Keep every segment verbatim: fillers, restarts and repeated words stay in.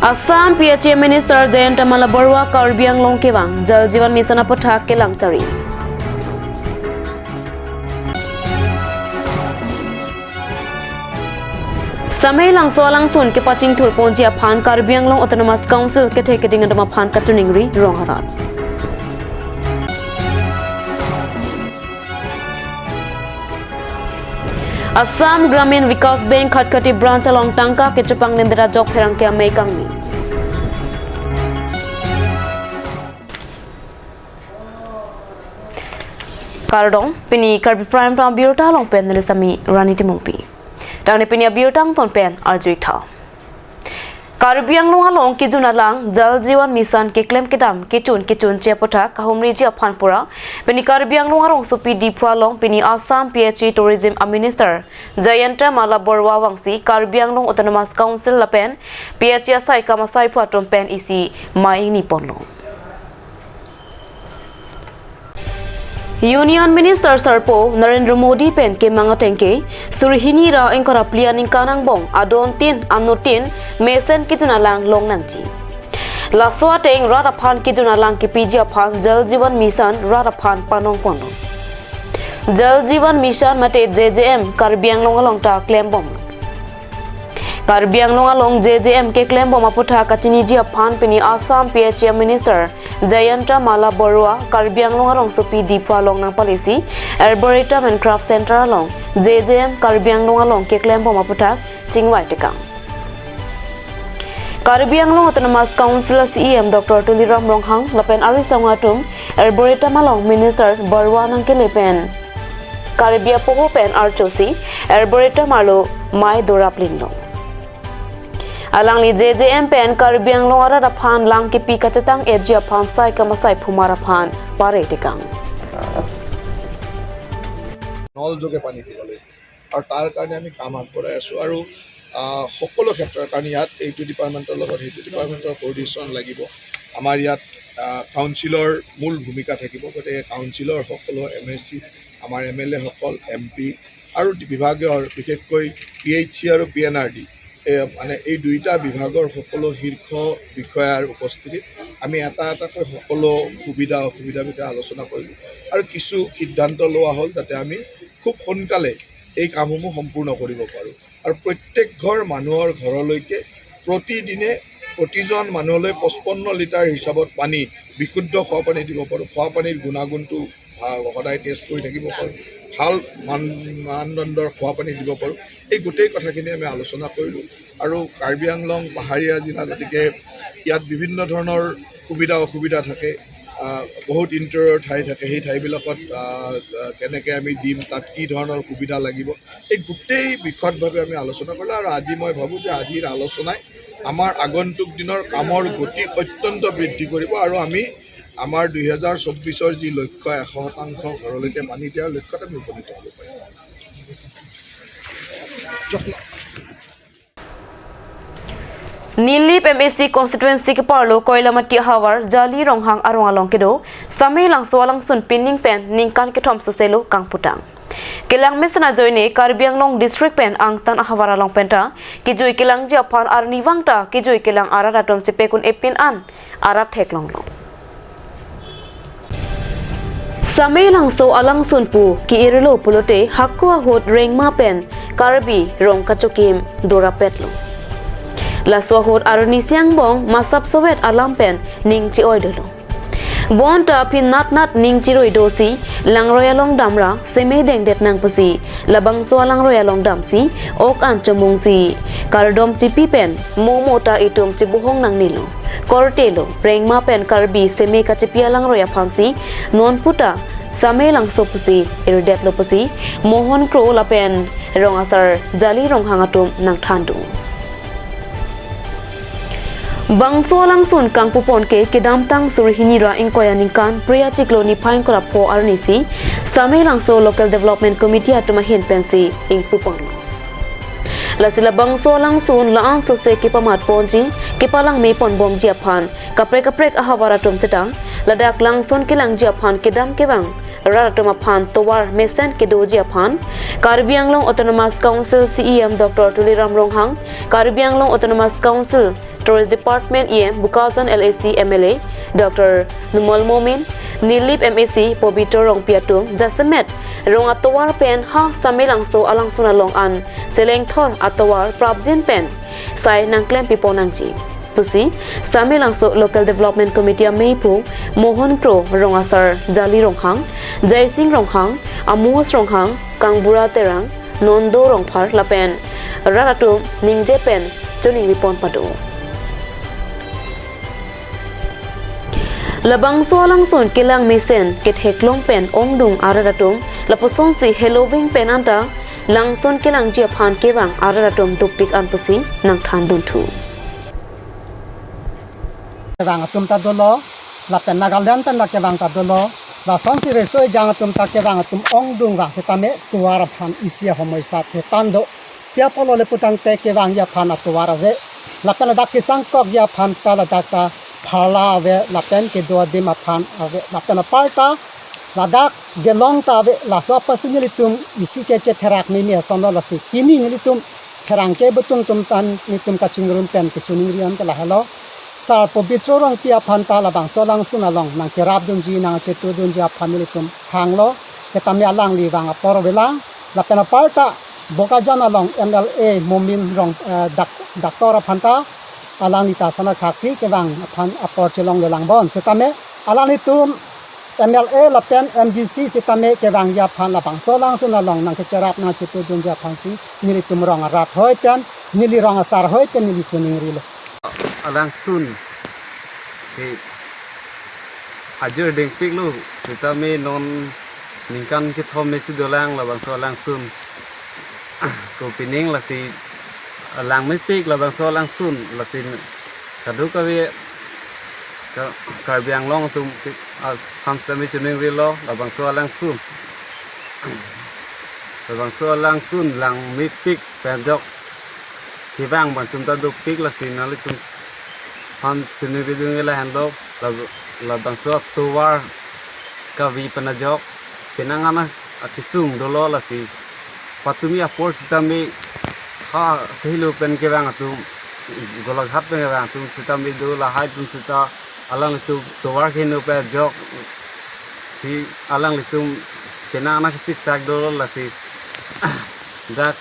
Assam P H E Minister Jayanta Malla Barua Karbi Anglong kevang, Jal Jeevan Mission aputhak kelang chari. Samei Langso alangsun kepachingthur ponji aphan Karbi Anglong Autonomous Council kethe keding atum aphan kachiningri rong arat. Assam Gramin Vikas Bank Khatkhati branch along tangka kechepanglemdet ajok pherangke amei kangni. Kardom, pini Karbi Prime Time abirta along pen neli sami Rani Timungpi. Tangte pini abirta angton pen arjuik tha. Karbi Anglong along kejun alang Jal Jeevan Mission keklem kedam kechun kechunche aputhak kahumriji aphan pura pini Karbi Anglong arongsopi Diphu along pini Assam P H E Tourism a Minister Jayanta Malla Barua vangsi Karbi Anglong Autonomous Council lapen P H E asai kam asaiphu atum pen isi mei ingni ponlo. Union Minister Sarpo Narendra Modi pen kemang atengke suri hini ra ingkoi ra phli aningkan angbong adon tin anut tin mesen kejun alang long nangji. Laso ateng rat aphan kejun alang kepiji aphan Jal Jeevan Mission rat aphan panong ponlo. Jal Jeevan Mission mate J J M Karbi Anglong along ta klembom. Karbi Anglong along J J M keklembom aputhak kachiniji aphan pini Assam P H E Minister Jayanta Malla Barua Karbi Anglong arongsopi Diphu along nangpalesi Arboretum and Craft Center along J J M Karbi Anglong along keklembom aputhak chingvai tekang. Karbi Anglong Autonomous Council C E M Doctor Tuliram Ronghang lapen arisong atum Arboretum along Minister Barua nangkele pen Karbi apoho pen archosi Arboretum arlo mei dorap linglo. Alangli J J M pen Karbi Anglong arat aphan lang kepi kachetang-etji aphan sai kam asaiphumar aphan pare tekang. নল যোগে পানী দিব লাগিব আৰু তাৰ কাৰণে আমি কাম আগবঢ়াই আছোঁ। আৰু আহ, সকলো ক্ষেত্ৰত, কাৰণ ইয়াত এইটো ডিপাৰ্টমেণ্টৰ লগত সেইটো ডিপাৰ্টমেণ্টৰ কৰ্ডিনেশ্যন লাগিব। আমাৰ ইয়াত আহ, কাউন্সিলৰ মূল ভূমিকা থাকিব, গতিকে কাউন্সিলৰ সকলো এম এ চি, আমাৰ এম এল এসকল, এম পি আৰু বিভাগীয়, বিশেষকৈ পি এইচ চি আৰু পি এন আৰ ডি, মানে এই দুইটা বিভাগৰ সকলো শীৰ্ষ বিষয়াৰ উপস্থিতিত আমি এটা এটাকৈ সকলো সুবিধা অসুবিধাৰ বিষয়ে আলোচনা কৰিলোঁ আৰু কিছু সিদ্ধান্ত লোৱা হ'ল যাতে আমি খুব সোনকালে এই কামসমূহ সম্পূৰ্ণ কৰিব পাৰোঁ আৰু প্ৰত্যেক ঘৰ মানুহৰ ঘৰলৈকে প্ৰতিদিনে প্ৰতিজন মানুহলৈ পঁচপন্ন লিটাৰ হিচাপত পানী, বিশুদ্ধ খোৱা পানী দিব পাৰোঁ। খোৱা পানীৰ গুণাগুণটো ভা- সদায় টেষ্ট কৰি থাকিব পাৰোঁ, ভাল মান মানদণ্ডৰ খোৱা পানী দিব পাৰোঁ। এই গোটেই কথাখিনি আমি আলোচনা কৰিলোঁ আৰু কাৰ্বি আংলং পাহাৰীয়া জিলা, গতিকে ইয়াত বিভিন্ন ধৰণৰ সুবিধা অসুবিধা থাকে। আহ, বহুত ইণ্টেৰিয়ৰ ঠাই থাকে, সেই ঠাইবিলাকত আহ, আহ, কেনেকৈ আমি দিম, তাত কি ধৰণৰ সুবিধা লাগিব, এই গোটেই বিশদভাৱে আমি আলোচনা কৰিলোঁ। আৰু আজি মই ভাবোঁ যে আজিৰ আলোচনাই আমাৰ আগন্তুক দিনৰ কামৰ গতি অত্যন্ত বৃদ্ধি কৰিব আৰু আমি আমাৰ দুই হাজাৰ চৌব্বিছৰ যি লক্ষ্য, এশ শতাংশ ঘৰলৈকে পানী দিয়াৰ লক্ষ্যত আমি উপনীত হ'ব পাৰিম। Nilip M A C constituency keparlo Koilamati ahavar Jali Ronghang arong along kedo Samei Langso alangsun pining pen ningkan kethom soselo kangputang. Kelang mesen ajoine Karbi Anglong district pen angtan ahavar along penta kejui kelangji aphan arnivang ta kejui kelang arat atum chepekun epin an arat theklonglo. Samei Langso alangsun pu ke-irlo pulote hako ahut rengma pen Karbi rong kachokim dorapetlo. Laso ahut arni siangbong masap sovet alam pen ning che-oi dolo. Bonta aphi nat nat ning chiroi dosi langroi along damra seme dengdet nang pusi labangso alangroi along damsi ok an chomungsi kardom chipi pen momo ta itum chibuhong nangnelo. Kortelo, rengma pen Karbi seme kachipi alangroi aphansi non puta Samei Langso pusi irdetlo pusi Mohon Kro lapen rong asar Jali Ronghang atum nangthandun. Bangso alangsun kangpupon ke kedamtang suri hini ra ingkoi aningkan Phre achiklo niphai ingkoi ra pho arnisi Samei Langso Local Development Committee atum ahin pensi ingpuponlo. Lasi labangso alangsun la-an sose kepamat ponji, kepalang me pon bomji aphan kaprek kaprek ahavar atum setang ladak langsun kelangji aphan kedam kevang rat atum aphan tovar mesen kedoji aphan Karbi Anglong Autonomous Council C E M Doctor Tuliram Ronghang, Karbi Anglong Autonomous Council Tourist Department E M Bokajan L A C M L A Doctor Numal Momin, Nilip M A C Pobitro Rongpi atum jasemet rong atovar pen ha Samelangso alangsun along an chelengthor atovar prapjin pen sai nangklem pipon nangji pusi Samelangso Local Development Committee ameipu Mohan Kro, rong asar Jali Ronghang, Jaising Ronghang, Amos Ronghang, Kangbura Terang, Nondo Rongphar lapen rat atum ningje pen choningri pon pado. Labangso alangsun kelang mesen ketheklong pen ongdung arat atum lapusonsi heloving pen anta langsun kelangji aphan kevang arat atum dopik an pusi nangthan dunthu. Kevang atum ta dolo, lapen Nagaland pen la kevang ta dolo, lasonsi riso ejang atum ta kevang atum ongdung vang setame tovar aphan isi ahomoisa thetan do. Pi apotlo le putangte kevangji aphan atovar ave, lapen ladak kesangkokji aphan ta ladak ta pharla ave, lapen kedo adim aphan ave, lapen aparta ladak gelong ta ave, laso apotsi nelitum isi kechetherak mimi asonlo, lasi pini nelitum pherangke betung atum tan nelitum kachingrum pen kechoningri an ke lahelo. Sar Pobitro Rongpi aphan ta labangso alangsun along nangkerap dunji, nangchetu dunji aphan nelitum hanglo. Setame alangli vang apor avelang. Lapen aparta Bokajan along M L A Momin Rong, eh, dak-, Doctor aphan ta alangli ta sana thaksi kevang aphan apor chelonglelang bon. Setame alanglitum M L A lapen M D C setame kevangji aphan labangso alangsun along nangkecherap nangchetu dunji aphansi nelitum rong arat hoi pen, neli rong asar hoi pen neli choningrilo. Alangsun ke ajir dengpiklo, setame non ningkan kethom me chidolang labangso alangsun. Ko pining lasi langmepik labangso alangsun, lasi kadokave Ka-, Karbi Anglong atum ke, aphan setame choningrilo labangso alangsun. Labangso alangsun langmepik pen ajok kevang abang atum ta dopik, lasi nanglitum aphan choningri dunji lahenlo, lab-, labangso atovar kave pen ajok penang ana akesung dolo, lasi patumi apor setame ha kahelo pen kevang atum, Golaghat pen kevang atum setame do, lahai atum seta alanglitum tovar keheno pen ajoksi alanglitum penang ana kechiksak dolo, lasi dak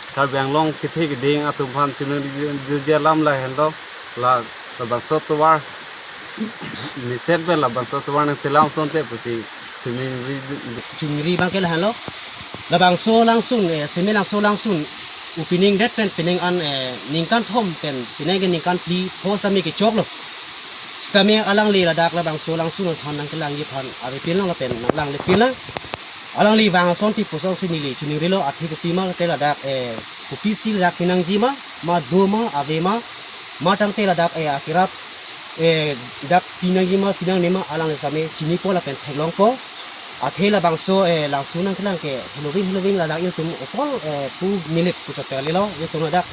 Karbi Anglong kethe keding atum aphan choningri dunji alam lahenlo, la labangso atovar mesen pen labangso atovar nangchelang asonte pusi choningri, choningri abang ke lahenlo. Labangso alangsun, eh, Samelangso alangsun opening date pen penang an, eh, ningkan thom pen penang ke ningkan phli pho setame kechoklo. Setame alangli ladak labangso alangsun aphan nangkelangji aphan avepinlang lapen nanglangle pinlang. Alangli vang asonte pusonsi neli choningrilo, athe kopima te ladak, eh, kopisi ladak pinangji ma, ma do ma, ave ma, ma tangte ladak, eh, akerap, eh, dak pinangji ma, pinangne ma, alangli setame chinipo lapen theklongpo. Athe labangso, eh, langsun nangkelang ke heloving heloving ladak ilitum okol, eh, pu Nilip pu chot kalilo, ilitum ladak,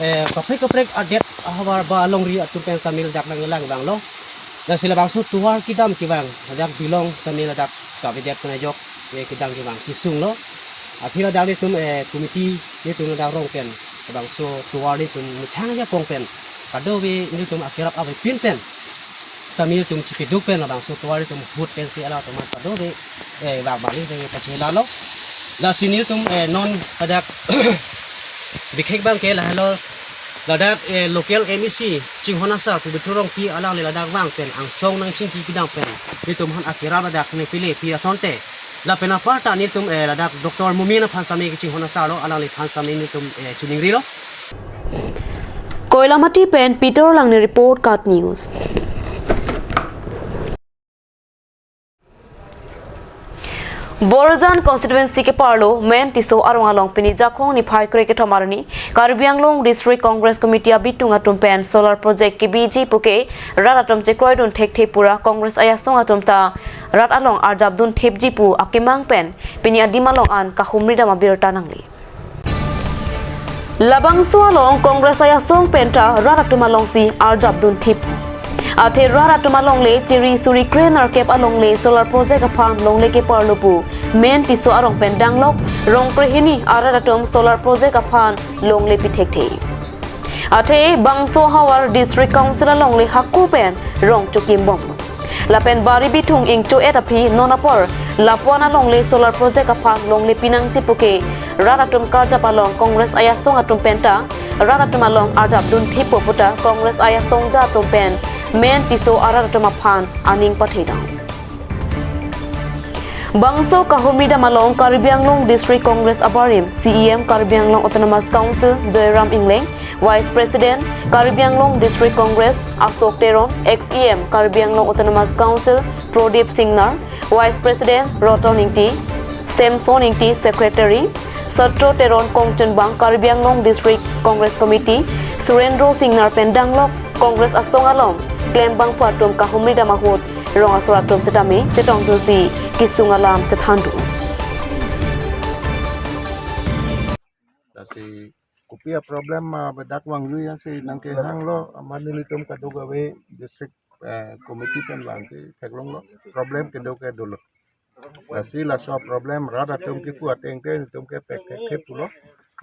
eh, kaprek kaprek adet ahavar ba alongri atum pen setame ladak nanglang vanglo. Lasi labangso tovar kedam kevang ladak bilong setame ladak kavedet pen ajok, eh, kedam kevang kesunglo. Athe ladak nelitum, eh, committee nelitum ladak rong pen labangso tovar nelitum mechang ajakong pen kadokave nelitum akerap avepin pen setame nelitum chikeduk pen labangso tovar nelitum ahut pensi alangtum aphan kadokave, eh, vang bali pen kachelalo. Lasi nelitum, eh, non ladak bikhek abang ke lahelo, ladak, eh, local M A C chinghon asar Pobitro Rongpi alangli ladak vang pen angsong nangchingki kedam pen nelitum aphan akerap ladak nangpele pi asonte. Lapen aparta nelitum, eh, ladak Doctor Momin aphan setame kachinghon asarlo, alangliphan setame nelitum, eh, choningrilo. Koilamati pen Peter Langne report, KAT News. Borjan constituency keparlo Men Tisso arong along pini Jakhong niphai krekethom arni Karbi Anglong District Congress Committee abitung atum pen solar project kebiji puke rat atum chekroidun thekthe pura Congress ayasong atum ta rat along arjapdun thepji pu akemang pen pini adim along an kahumri dam abirta nangli. Labangso along Congress ayasong penta rat atum alongsi arjapdun thip. Athe rat atum alongle chiri suri krenerkep alongle solar project aphan longle keparlo pu Men Tisso arong pen danglok, rong krehini arat atum solar project aphan longle pithekthe. Athe bangso havar District Council alongle hako pen rong chokimbom. Lapen Bari Bithung ingcho-et aphi non apor lapuan alongle solar project aphan longle pinangji puke rat atum karjap along Congress ajasong atum penta rat atum along arjap dunthepo puta Congress ajasongja atum pen Men Tisso arat atum aphan aning pathedam. Bangso kahumri dam along Karbi Anglong District Congress abarim, C E M Karbi Anglong Autonomous Council Joyram Engleng, Vice President Karbi Anglong District Congress Ashok Teron, ex E M Karbi Anglong Autonomous Council Prodip Singnar, Vice President Roton Ingti, Samson Ingti, Secretary Satro Teron, kongchunbang Karbi Anglong District Congress Committee Surendro Singnar pen danglok Congress asong along klembangpo atum kahumri dam ahut rong asor atum setame chetongdunsi kesung alam chethandun. Lasi kopi a-problem ma bedak vanglu ya si nangkehanglo, amat nelitum kadokave district, eh, committee pen vangsi theklonglo, problem kedo ke dolo. Lasi laso problem rat atum kipu ateng te nelitum ke pek thek thek pulo.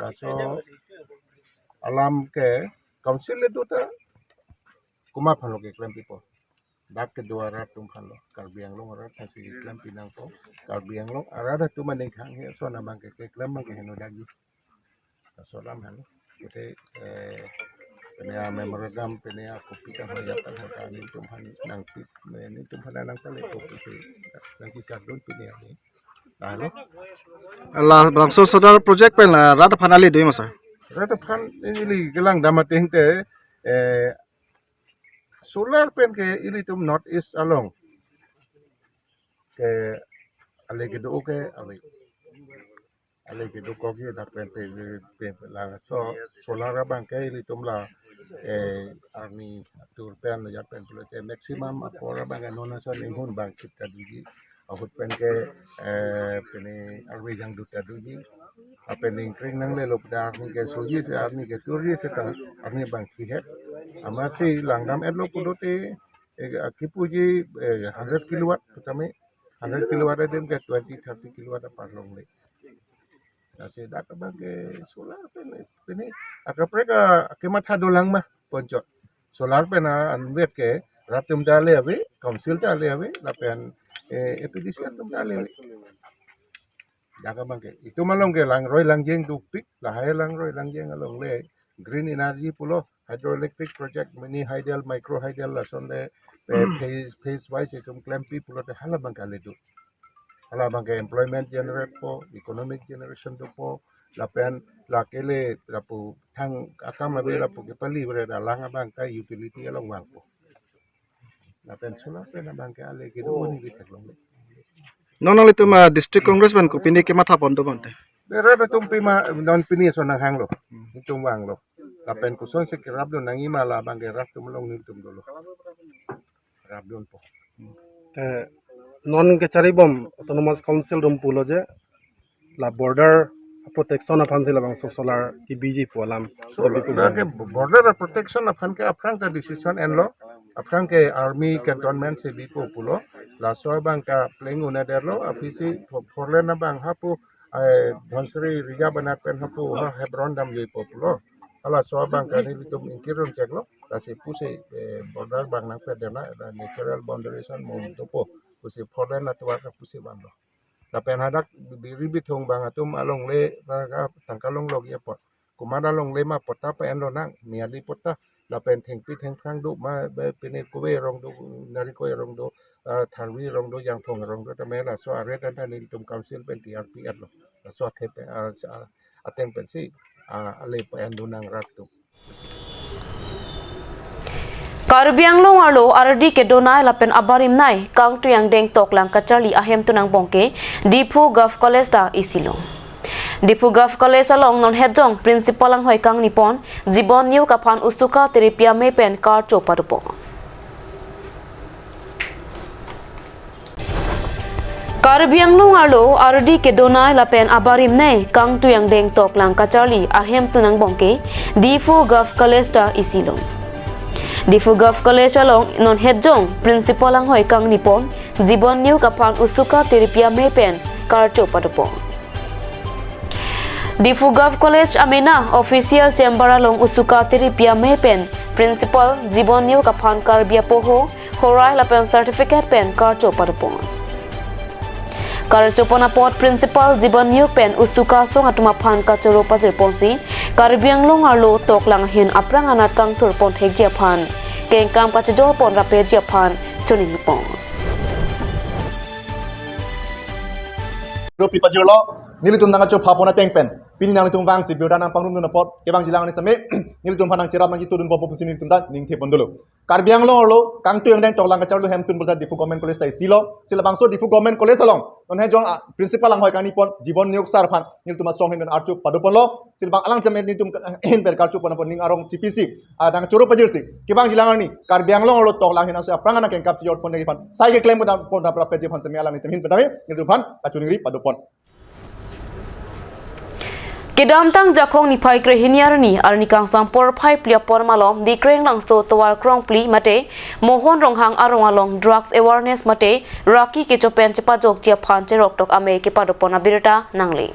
Laso alam ke council le do ta komat aphanlo keklem pipo. Dak kedo arat atum aphanlo, Karbi Anglong arat aphansi keklem pinangpo. Karbi Anglong arat atum aning khang he ason abang ke keklem abang ke heno dagi. Laso alam aphan. Kete, eh, pine a-memorandum, pine a-copy kan hoyat kan hoyat nelitum aphan nangpi, nelitum aphan nangpale copy si nangkikardun pine ani. Lalu, la bangso solar project pen la rat aphan ale do ma sir? Rat aphan ili kelang dam ateng te, eh, solar pen ke ilitum North East along ke ale kedo ke ave. Ale kedo kogi dak pen pe, pe, pe laso solar abang ke ilitum la, eh, arni atur pen ya pen pulote maximum apor abang ke non ason inghun bang chit kadiji. Ahut pen ke, eh, pine arve jangdut ta doji. Lapen ningkring nanglelo pada arni ke soji si arni ke turji seta arni abang kihet. Amatsi langdam-etlo pulote, eh, kipuji, eh, hundred kilowatt tame, hundred kilowatt adim ke twenty, thirty kilowatt apar longle. Lasi dak abang ke solar pen, pine akaprek a, kematha dolang ma ponchot. Solar pen a-anvet ke rat atum ta ale ave, council ta ale ave, lapen, eh, A P D C atum ta ale ave. Dak abang ke itum along ke langroi langjeng dukpik, lahai langroi langjeng alongle green energy pulo, hydroelectric project, mini hydel, micro hydel, lason le, eh, phase, phase wise itum klempi pulote hala abang ke ale do. Hala abang ke employment generate po, economic generation dopo, lapen lake le lapu thang akam ave lapu kepali bre alang abang ke utility along vangpo. Lapen solar pen abang ke ale kedo ni ketheklongle. Non nanglitum, ah, District Congress pen kopine kematha pon do bonte? Rat atum pima non pine ason nanghanglo. Itum vanglo. Lapen kosonsi kerapdun nangji ma la abang ke rat atum along nelitum dolo. Kerapdunpo. Eh, non kecharibom Autonomous Council atum pulo je la border protection aphansi labangso solar kebiji pu alam. So, lake border protection aphan ke aphrang ta decision enlo, aphrang ke army cantonment si bipo pulo, laso abang ke pleng un-edetlo, aphisi four lane abang hapu, eh, Dhansiri Reserve anat pen hapu ha Hebron damjoi po pulo. Halaso abang ke nelitum ingkir un-cheklo, lasi pusi, eh, border abang nangpet dena, natural boundary ason mum dopo, pusi four lane atovar ke pusi vanlo. Lapen hadak Biri Bithung abang atum alongle, tangka longlok apot. Komat alongle ma patta pa-en lonang, miali patta. Lapen thengpi thengphrang do ma, be pine kove arong do, Narikoi arong do, ah, Tharvi arong do, Jangphong arong do, tame laso aret anta nelitum council pen T R P etlo. Laso athe pen, ah, sa-, ateng pensi, ah, ale pa-en lonang rat atum. Karbi Anglong arlo ardi kedonei lapen abarimnei kangtui angdeng toklang kacharli ahemtun angbong ke Diphu Govt College ta isi lung. Diphu Govt College along non hetjong principal anghoi kangni pon Jibon Neok aphan usuka teripia me pen karcho padopo. Karbi Anglong arlo ardi kedonei lapen abarimnei kangtui angdeng toklang kacharli ahemtun angbong ke Diphu Govt College ta isi lung. Diphu Govt College along non hetjong Principal anghoi kangni pon, Jibon Niyok aphan usuka tiripi amei pen karcho padopon. Diphu Govt College amena official chamber along usuka tiripi amei pen Principal Jibon Niyok aphan Karbi apoho, horai lapen certificate pen karcho padopon. Karchopon apot Principal Jibon Niyok pen usuka asong atum aphan kachoro pajirponsi, Karbi Anglong arlo toklang ahin aphrang anat kangthurpon thekji aphan, kengkam kachijorpon rapji aphan choningpon. Ropi pajirlo, nelitum nangkachophapon ateng pen pini nanglitum vangsi birta nangpangrumdun apot, kevangjilang arni same nelitum aphan nangcherap nangchitudunpo pusi nelitum ta ningthepon dolo. Karbi Anglong arlo kangtui angdeng toklang kacharlu hemtun pulote Diphu Government College ta isilo. Si labangso Diphu Government College along non hetjong, ah, Principal anghoi kangni pon Jibon Niyok sir aphan nelitum asong ahin pen archo padoponlo. Si labang alang jamet nelitum ahin pen karchopon apot ning arong chipisi, ah, nangchoro pajirsi, kevangjilang arni Karbi Anglong arlo toklang ahin aso aphrang anat kengkam chijorpon thekji aphan, sai keklempon dam pon dam rapji aphan seme alanglitum ahin pen tame nelitum aphan kachoningri padopon. Kedamtang Jakhong niphai krehini arni, arni kangsam porphai phli apor malom Dikrenglangso tovar krongphli mate Mohon Ronghang arong along drugs awareness mate raki kecho pen chepajokji aphan cheroktok amei kepadopon abirta nangle.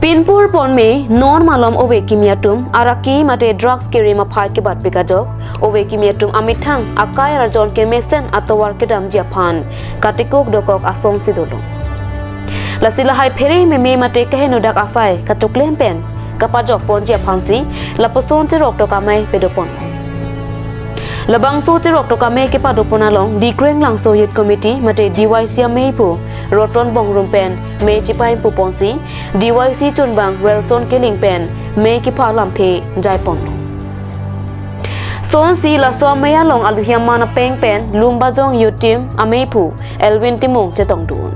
Pinpur ponme non malom ove kimi atum araki mate drugs kerim aphai kebatpik ajok, ove kimi atum amethang akai arjon kemesen atovar kedamji aphan katikuk dokok asonsi dolo. Lasi lahai phere meme mate kaheno dak asai kachoklem pen kapajokponji aphansi lapuson cheroktok amei padopon. Labangso cheroktok amei kepadopon along Dikrenglangso Youth Committee mate D Y C ameiphu Roton Bongrung pen mei chepaipuponsi, D Y C chunbang Wilson Killing pen mei kepha lamthe jaipon. Sonsi laso amei along aluhi aman apeng pen Lumbajong Youth Team ameiphu Elwin Timung chetongdun.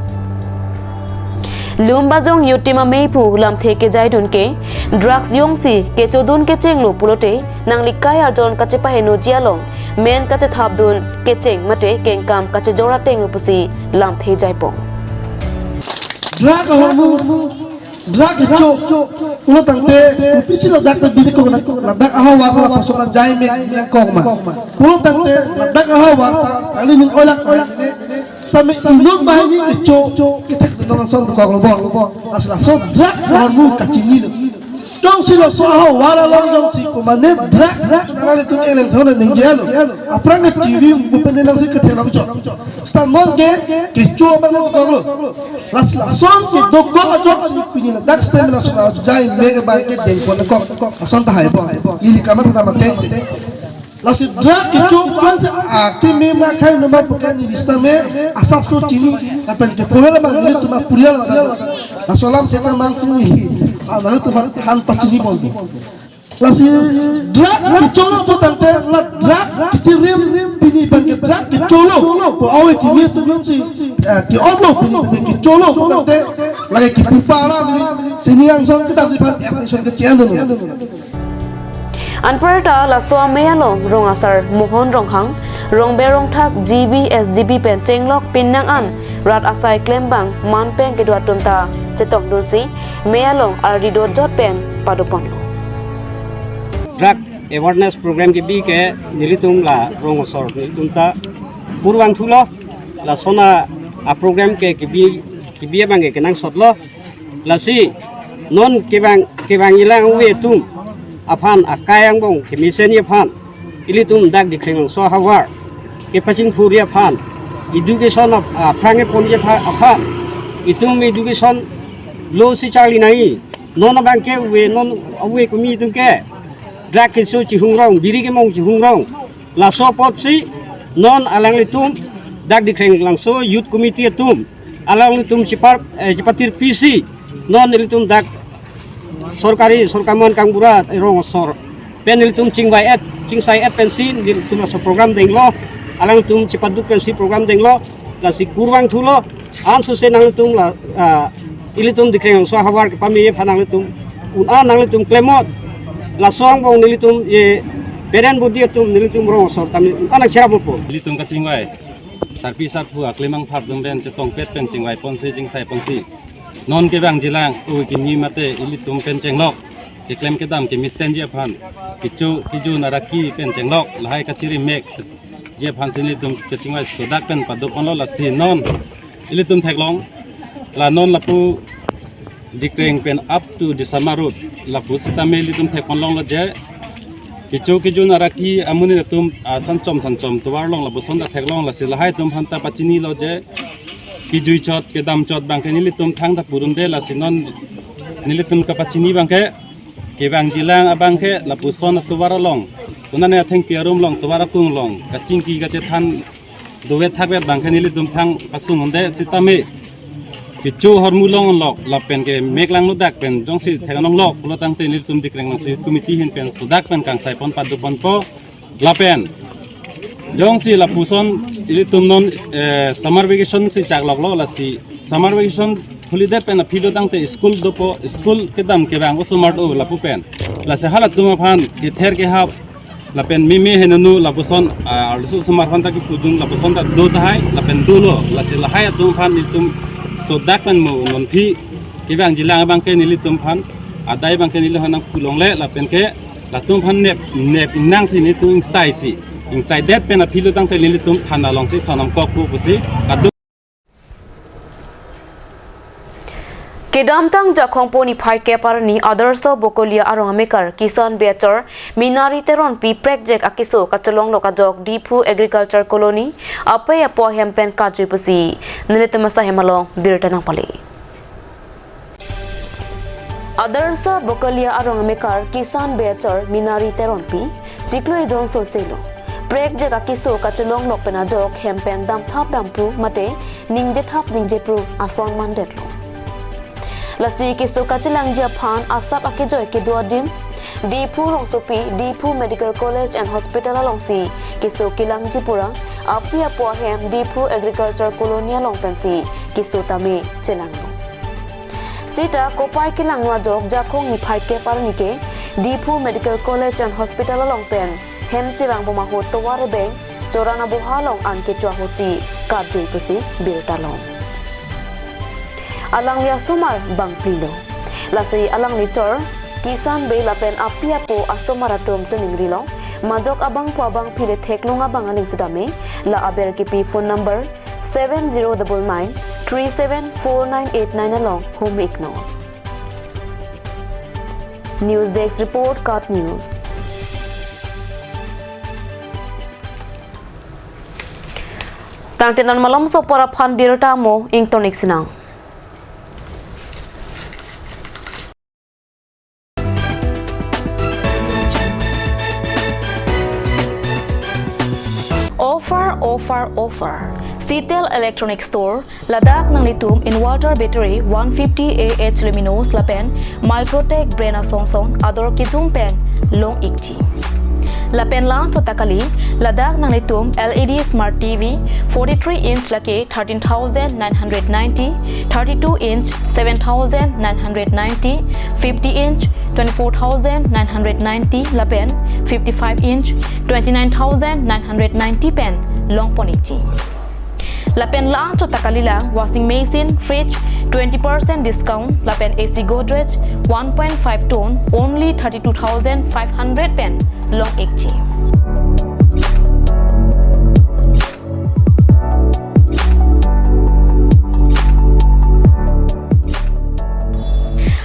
Lumbajong Youth Team ameiphu lamthe kejaidun ke, drugs jongsi kechodun kechenglo pulote nanglikai arjon kachepahenoji along men kachethapdun kecheng mate kengkam kachejor atenglo pusi lamthe jaipon. Drug ahormu, drug kecho, pulo tangte, kopisi lo dak ta bidi kok na, ladak ahavar ta lapuson ta jai me nangkok ma. Pulo tangte, ladak ahavar ta, kali ning oilak oilak ne, tame inut banghini kecho, kethek nong ason dokoklo bo. Lasi laso drug ahormu kachinilo. Jongsi laso ahavar along jongsi komane drug, alanglitum eleng thona ningje lo. Aphrang ke T V bupen nangsi kethelong chot. Stamon ke kecho abang dokoklo. Lasi lason kedokok ajoksi pini ladak stem lason ajai me abang ke dengpon kok. Ason tahai bo. Ili kamar ta mateng. Lasi drug kecho ko-ansi akeme ma khai numa puke ni vista me asapso chini, lapen ke pura la bang nelitum apurial la bang. Laso alam tema mang chini. Ah, nelitum han pachini bol. Lasi drug kecholo putangte la drug kechirim pini pen ke drug kecholo. Ko awe kimi atum si, eh, ke-omlo pini pen kecholo putangte lagi kipupa alam ni sini angsong kita di pan action ke channel. Anparta laso amei along rong asar Mohon Ronghang, rongber rongthak G B S G B pen chenglok pinnang an rat asai klembang manpeng kedo atum ta chetongdunsi mei along ardi dojot pen padoponlo. Drug awareness program kebi ke nelitum la rong asor nelitum ta purvang thulo, lason a program ke kebi kebi abang ke kenangsotlo. Lasi non kevang kevangjilang ove atum aphan akai angbong kemesenji aphan, ilitum dak Dikrenglangso ahavar kepachingthurji aphan, education ap- aphrang keponji apha- aphan, itum education lo si charli nai. Non abang ke ove non ove kimi atum ke drug kecho chihungrong, biri kemong chihungrong. Laso apotsi non alanglitum dak Dikrenglangso Youth Committee atum alanglitum chipar, eh, chipatirpisi non ilitum dak sorkari sorkar mon kangbura rong asor pen ilitum chingvai-et chingsai-et pensi ilitum laso program denglo, alanglitum chipaduk pensi program denglo. Lasi kurvang thulo, ansose nanglitum la, ah, ilitum Dikrenglangso ahavar kepame aphan nanglitum un-an nanglitum klemot. Laso angbong nelitum ye parent body atum nelitum rong asor tame un-an nangcherappo. Ilitum kachingvai sarpi sarpo aklemang phar atum pen chetongpet pen chingvaiponsi chingsaiponsi non kevangjilang ove kimi mate ilitum pen chenglok keklem kedam kemesenji aphan, kecho kejun araki pen chenglok lahai kachiri mekji aphan si nelitum kachingvai sodak pen padoponlo. Lasi non ilitum theklong, la non lapu Dikreng pen up to Disama Road, lapu sitame ilitum thekponlonglo je kecho kejun araki amonit atum, ah, sanchom sanchom tovar long lapuson ta theklong. Lasi lahai atum aphan ta pachinilo je kejui chot kedam chot abangke nelitum thangta purunde. Lasi non nelitum kapachini abangke kevangjilang abangke lapuson atovar along, konane athengpi arum along, tovar akung along kachingki kachethan dovet thakvet abangke nelitum thang pasung unde sitame kecho ahormu longlok lapen ke meklang nodak pen jongsi theklonglok pulo tangte nelitum Dikreng Langso Youth Committee ahin pen sodak pen kangsai pon padoponpo. Lapen jongsi lapuson ilitum non, eh, summer vacation si chakloklo. Lasi summer vacation holiday pen aphi do tangte school dopo, school kedam kevang osomar do lapu pen. Lasi halatum aphan kether kehap lapen meme henanu lapuson, ah, arloso osomar aphan ta kepudun lapuson ta do tahai lapen dolo. Lasi lahai atum aphan nelitum sodak pen mo non aphi kevangjilang abangke nelitum aphan adai abangke neli hanang pulongle lapen ke latum aphan nep nep nangsi nelitum ingsaisi, ingsaidet pen aphi lo tangte nelitum thana alongsi thonam kokpo pusi kaduk. Kedamtang Jakhong po niphai kep arni Adarsha Bokolia arong amekar Kisan Bey achor Minari Teronpi prekjak akeso kachelonglok ajok Diphu Agriculture Colony apei apo ahem pen kajui pusi nelitum asai hem along birta nangpale. Adarsha Bokolia arong amekar Kisan Bey achor Minari Teronpi chiklo ejon soselo prekjak akeso kachelonglok pen ajok hem pen damthap dampru mate ningjethap ningjepru ason mandetlo. Lasi keso kachelangji aphan asap akejoi kedo adim Diphu rongsopi Diphu Medical College and Hospital alongsi keso kelangji pura apei apo ahem Diphu Agriculture Colony along pensi keso tame chelanglo. Sita kopai kelanglo ajok Jakhong niphai kep arni ke Diphu Medical College and Hospital along pen hem chevang bom ahut tovar ebeng Choran aboha along an kecho ahutsi kajui pusi birta long. Alangli asomar bangphli lo. Lasi alangli chor Kisan Bey lapen apei apo asomar atum choningrilo. Majok abangphu abangphli le theklong abang aling sitame la aber kipi phone number seven zero double nine three seven four nine eight nine along humri iknon. News Desk Report, KAT News. Tangte non malomso apor aphan birta mo ingtonik sinang. Offer, offer, offer. Citel Electronic Store, ladak nanglitum inverter battery one fifty A H luminous lapen Microtech brand asong song ador kejum pen long ikji. Lapen la-anchot ta kali, ladak nanglitum L E D smart T V forty-three inch lake thirteen thousand nine hundred ninety, thirty-two inch seven thousand nine hundred ninety, fifty inch twenty-four thousand nine hundred ninety lapen fifty-five inch twenty-nine thousand nine hundred ninety pen longpon ikji. Lapen la-anchot ta kalilang washing machine, fridge twenty percent discount lapen A C Godrej one point five ton only thirty-two thousand five hundred pen long ikji.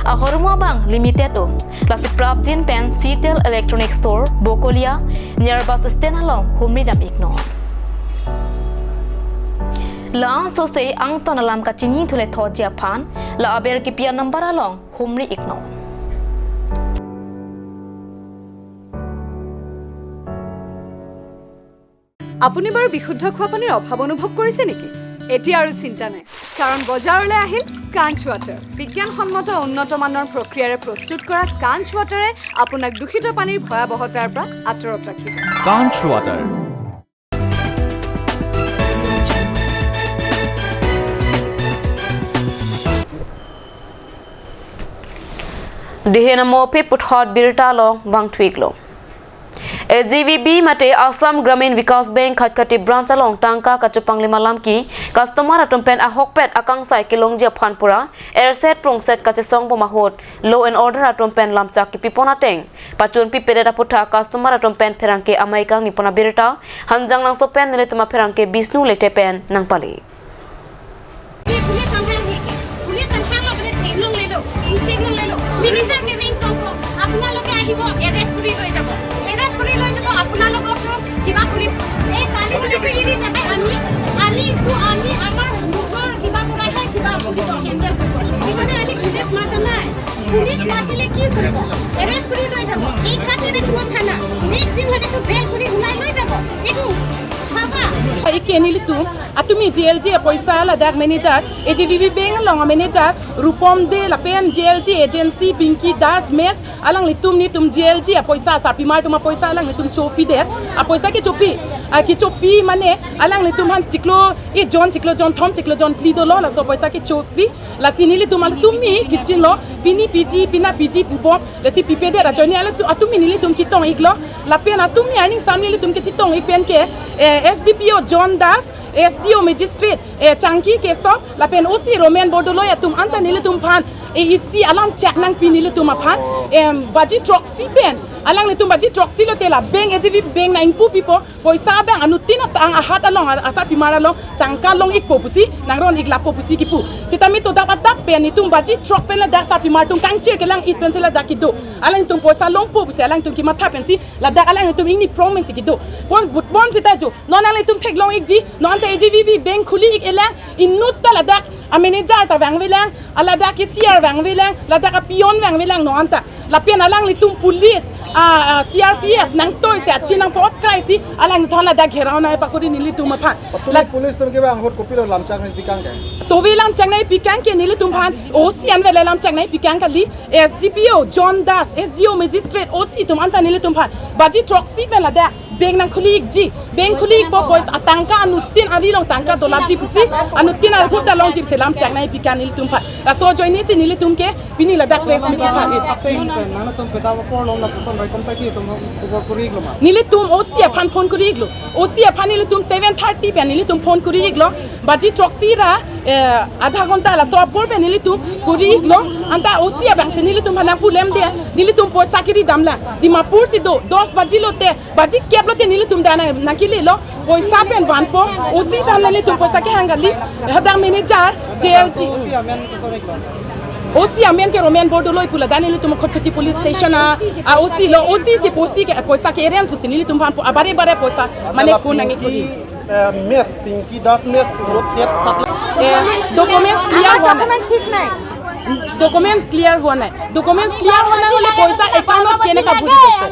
Ahormu abang limited o. Lasi prapjin pen Citel Electronic Store, Bokolia, near bus stand along humri dam iknon. La-anchot se angton alam kachinithule thotji aphan la aber kipi a-number along humri iknon. আপুনি বাৰু বিশুদ্ধ খোৱা পানীৰ অভাৱ অনুভৱ কৰিছে নেকি? এতিয়া আৰু চিন্তা নাই, কাৰণ বজাৰলৈ আহিল কাঞ্চ ৱাটাৰ। বিজ্ঞানসন্মত উন্নত মানৰ প্ৰক্ৰিয়াৰে প্ৰস্তুত কৰা কাঞ্চ ৱাটাৰে আপোনাক দূষিত পানীৰ ভয়াৱহতাৰ পৰা আঁতৰত ৰাখিব। Kanch Water. Dihen amo aphi puthot birta along vangthu iklo. A G V B mate Assam Gramin Vikas Bank Khatkhati branch along tangka kachepanglim alam ke customer atum pen ahokpet akangsai kelongji aphan pura erset prongset kachesong bom ahut law and order atum pen lamchak kepipon ateng pachun pipedet aputhak customer atum pen pherangke amei kangni pon abirta Hanjanglangso pen nelitum apherangke Bishnu Lekthe pen nangpali. এই পুলিচ আনহাং আহিকে, পুলিচ আনহাং লগে check long লেলো, check long লেলো। মিনিষ্টাৰ কেনে কম আপোনালোকে আহিব, এৰেষ্ট কৰি লৈ যাব। এৰেষ্ট কৰি লৈ যাব, আপোনালোককতো কিবা কৰিব। এই কালি বুলিতো এৰি যাব, আমি, আমি, তো আমি আমাৰ নিজৰ কিবা কৰা হয়, কিবা কৰিব, হেণ্ডেল কৰিব। সেইকাৰণে আমি পুলিচ মাতা নাই। পুলিচ মাতিলে কি কৰিব? এৰেষ্ট কৰি লৈ যাব। এই খাতে দেখুৱাম থানা। নেক্সট দিন হ'লেতো বেল কৰি ওলাই লৈ যাব। এইটো ভাবা। Eke nelitum atumi J L G apoisa ladak manager, A G V B bank along manager Rupom De lapen J L G agency Pinky Das Mess alanglitum nelitum J L G apoisa, sarpimar atum apoisa alanglitum chopidet, apoisa kechopi, ah, kechopi mane alanglitum aphan chiklo, eh, jon, chiklo jonthom, chiklo jonphli dolo, laso apoisa kechopi. Lasi nelitum atum mi kichinlo, pini piji, pina piji pubom, lasi pipedet ajoine atum, atumi nelitum chetong-iklo, lapen atumi aning sam nelitum kechetong-ik pen ke, eh, S D P O John Das, S D O Magistrate, eh, Changki Kesop, lapen O C Roman Bordoloi atum anta nelitum aphan, eh, isi alam chak nangpi nelitum aphan, em, baji throksi pen, alanglitum baji throksi lote la bank, A G V bank nang ingpu pipo, poisa abang anuttin atang ahat along, a-, asarpimar along tangka long-ikpo pusi, nangron-ik lapo pusi kipu. Sitame to dap adap pen nelitum baji throk pen ladak sarpimar atum kangchir kelang-ik pensi ladak kedo. Alangtum poisa longpo pusi alangtum kematha pensi ladak alangtum ingni prong pensi kedo. Pon, pon sita jo. Non alanglitum theklong-ikji, non anta A G V B bank khuli-ik-elang, inut ta ladak amanager ta vangvelang, aladak cashier vangvelang, ladak apeon vangvelang non anta. Lapen alanglitum police, ah, ah, C R P F nangtoisi, achi nangpot kraisi, alangtum ladak gherao nangpakori nelitum aphan. Atumi la- police atum ke bang ahut kopilo lamchak nangpikang ke? Tove lamchak nangpikang ke nelitum aphan, O C anvet le lamchak nangpikang kali, S D P O John Das, S D O Magistrate, O C atum anta nelitum aphan baji throksi pen ladak bank nangkhuli-ikji, bank khuli-ikpo, poisa atangka anuttin ari along tangka dolapji pusi, anuttin arpu ta longji pusi lamchak nangpikang nelitum aphan. Laso ajoinesi nelitum ke pini ladak press meet kepha. Ate ingpen, nangtum peda apor along lapuson raikom saki atum khobor kori-iklo ma? Nelitum O C aphan phone kori-iklo. O C aphan nelitum seven thirty pen nelitum phone kori-iklo. Baji throksi ra, eh, adha ghonta laso apor pen nelitum kori-iklo. Anta O C abangsi nelitum aphan nangpulemde, nelitum poisa kiri damlang. Dimapur si do, dos baji lote, baji kep lote nelitum dak nang, nangkilelo, poisa pen vanpo, O C aphan nelitum poisa kehang kali, hadak manager, J L G. O C amen koson-iklo? O C amen ke Roman Bordoloi pu, ladak nelitum Khatkhati police station a, a O C lo, O C si poisa ke, poisa ke arrange pusi nelitum aphan po, abare bare poisa, mane phone nang-ik kori. Pinky, eh, Mess, Pinky Das Mess, পুরো টেট সাত lakh. Eh, documents clear हुआ नहीं। डॉक्यूमेंट ठीक नहीं। Documents clear हुआ नहीं। Documents clear हुआ नहीं होले পইচা একাউণ্টত কেনেকা ভৰি গৈছে?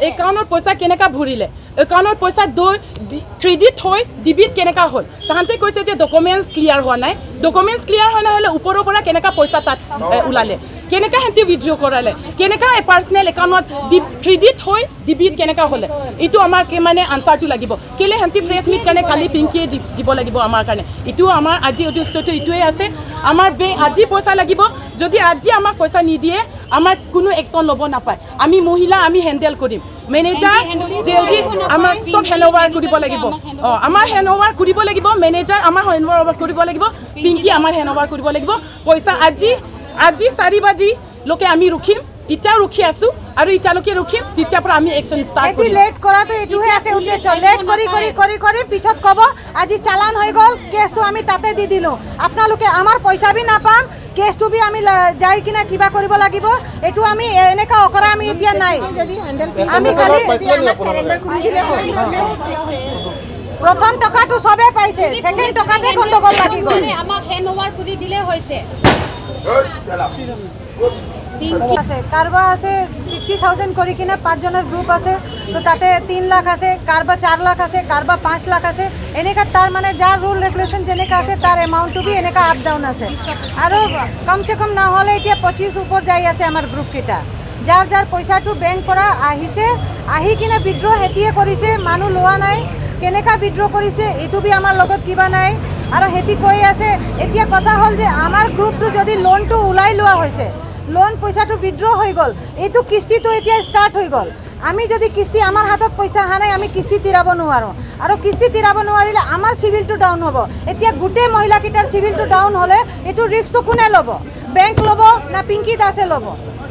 একাউণ্টত পইচা কেনেকা ভৰিলে? একাউণ্টত পইচা দৈ দি-, ক্ৰেডিট হৈ ডেবিট কেনেকা হ'ল? তাহাঁতে কৈছে যে ডকুমেণ্টছ ক্লিয়াৰ হোৱা নাই। ডকুমেণ্টছ ক্লিয়াৰ হোৱা নাই হ'লে ওপৰৰ পৰা কেনেকা পইচা তাত, এ, ওলালে? কেনেকা সিহঁতে উইথড্ৰ কৰালে? কেনেকা পাৰ্চনেল একাউণ্টত ডি-, ক্ৰেডিট হৈ ডেবিট কেনেকা হ'লে? এইটো আমাক মানে আনচাৰটো লাগিব। কেলে সিহঁতে প্ৰেছ মিট কাৰণে কালি পিংকিয়ে দি-, দিব লাগিব আমাৰ কাৰণে। এইটো আমাৰ আজি উদ্দেশ্যটো এইটোৱে আছে। আমাৰ বে-, আজি পইচা লাগিব। যদি আজি আমাক পইচা নিদিয়ে, আমাৰ কোনো একশ্যন ল'ব নাপায়। আমি মহিলা, আমি হেণ্ডেল কৰিম। মেনেজাৰ, জে এল জি, আমাক চব হেণ্ড অভাৰ কৰিব লাগিব। অ, আমাৰ হেণ্ড অভাৰ কৰিব লাগিব। মেনেজাৰ আমাৰ হেণ্ড অভাৰ কৰিব লাগিব। পিংকি আমাৰ হেণ্ড অভাৰ কৰিব লাগিব। পইচা আজি, আজি চাৰি বাজিলৈকে আমি ৰখিম। এতিয়া ৰখি আছো আৰু এতিয়ালৈকে ৰখিম। তেতিয়াৰ পৰা আমি একশ্যন ষ্টাৰ্ট এটি কৰিম। লেট কৰাটো এইটোহে আছে উদ্দেশ্য। লেট কৰি, কৰি, কৰি, কৰি পিছত ক'ব, আজি চালান হৈ গ'ল, কেছটো আমি তাতে দি দিলো। আপোনালোকে আমাৰ পইচা বি নাপাম, কেছটো বি আমি লা-, যাই কিনে কিবা কৰিব লাগিব। এইটো আমি এ-, এনেকা অকৰা আমি এতিয়া নাই। আমি খালি প্ৰথম টকাটো চবে পাইছে, ছেকেণ্ড টকাতে গণ্ডগোল লাগি গ'ল। মানে আমাক হেণ্ড অভাৰ কৰি দিলে হৈছে। আছে, কাৰোবাৰ আছে ছিক্সটি থাউজেণ্ড কৰি কিনে পাঁচজনৰ গ্ৰুপ আছে, তো তাতে তিন লাখ আছে, কাৰোবাৰ চাৰ লাখ আছে, কাৰোবাৰ পাঁচ লাখ আছে, এনেকা তাৰ মানে যাৰ ৰুল ৰেগুলেশ্যন যেনেকা আছে, তাৰ এমাউণ্টটো বি এনেকা আপ ডাউন আছে। আৰু কমচে কম নহ'লে এতিয়া পঁচিছ ওপৰ যাই আছে আমাৰ গ্ৰুপকেইটা। যাৰ যাৰ পইচাটো বেংক পৰা আহিছে, আহি কিনে উইথড্ৰ সেতিয়ে কৰিছে, মানুহ লোৱা নাই, কেনেকা উইথড্ৰ কৰিছে এইটো বি আমাৰ লগত কিবা নাই। আৰু সেতি কৈ আছে, এতিয়া কথা হ'ল যে আমাৰ গ্ৰুপটো যদি লোনটো ওলাই লোৱা হৈছে, লোন পইচাটো উইথড্ৰ হৈ গ'ল, এইটো কিস্তিটো এতিয়া ষ্টাৰ্ট হৈ গ'ল। আমি যদি কিস্তি, আমাৰ হাতত পইচা অহা নাই, আমি কিস্তি তিৰাব নোৱাৰোঁ। আৰু কিস্তি তিৰাব নোৱাৰিলে আমাৰ চিভিলটো ডাউন হ'ব। এতিয়া গোটেই মহিলাকেইটাৰ চিভিলটো ডাউন হ'লে এইটো ৰিস্কটো কোনে ল'ব? বেংক ল'ব না পিংকী দাসে ল'ব?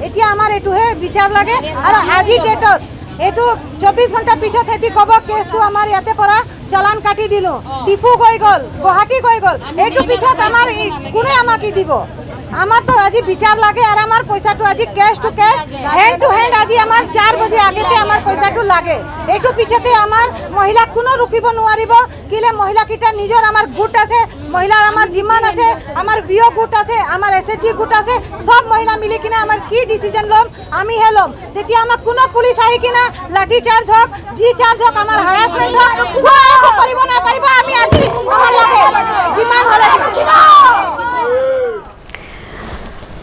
এতিয়া আমাৰ এইটোহে বিচাৰ লাগে। আৰু আজিৰ ডেটত এইটো চৌব্বিছ ঘণ্টা পিছত সিহঁতি ক'ব, কেছটো আমাৰ ইয়াতে পৰা চালান কাটি দিলোঁ, ডিফু গৈ গ'ল, গুৱাহাটী গৈ গ'ল। এইটো পিছত আমাৰ ই-, কোনে আমাক কি দিব? আমাৰতো আজি বিচাৰ লাগে আৰু আমাৰ পইচাটো আজি cash to cash, hand to hand আজি আমাৰ চাৰ বজে আগতে আমাৰ পইচাটো লাগে। এইটো পিছতে আমাৰ মহিলা কোনো ৰুকিব নোৱাৰিব। কিলে মহিলাকেইটা নিজৰ আমাৰ গোট আছে, মহিলা আমাৰ যিমান আছে, আমাৰ ভি অ' গোট আছে, আমাৰ এছ এইচ জি গোট আছে, সব মহিলা মিলি কিনে আমাৰ কি ডিচিজন ল'ম, আমিহে ল'ম। তেতিয়া আমাক কোনো পুলিচ আহি কিনে লাঠি চাৰ্জ হওক, যি চাৰ্জ হওক, আমাৰ হাৰাছমেণ্ট হওক, কোনো একো কৰিব নাপাৰিব। আমি আজি আমাৰ লাগে, যিমান হ'লে।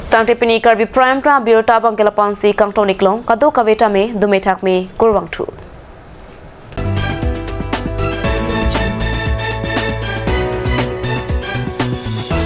Tangte pini Karbi Prime Time abirta abangke lapu-ansi kangton-iklong, kadokave tame dome thakme, kurvangthu.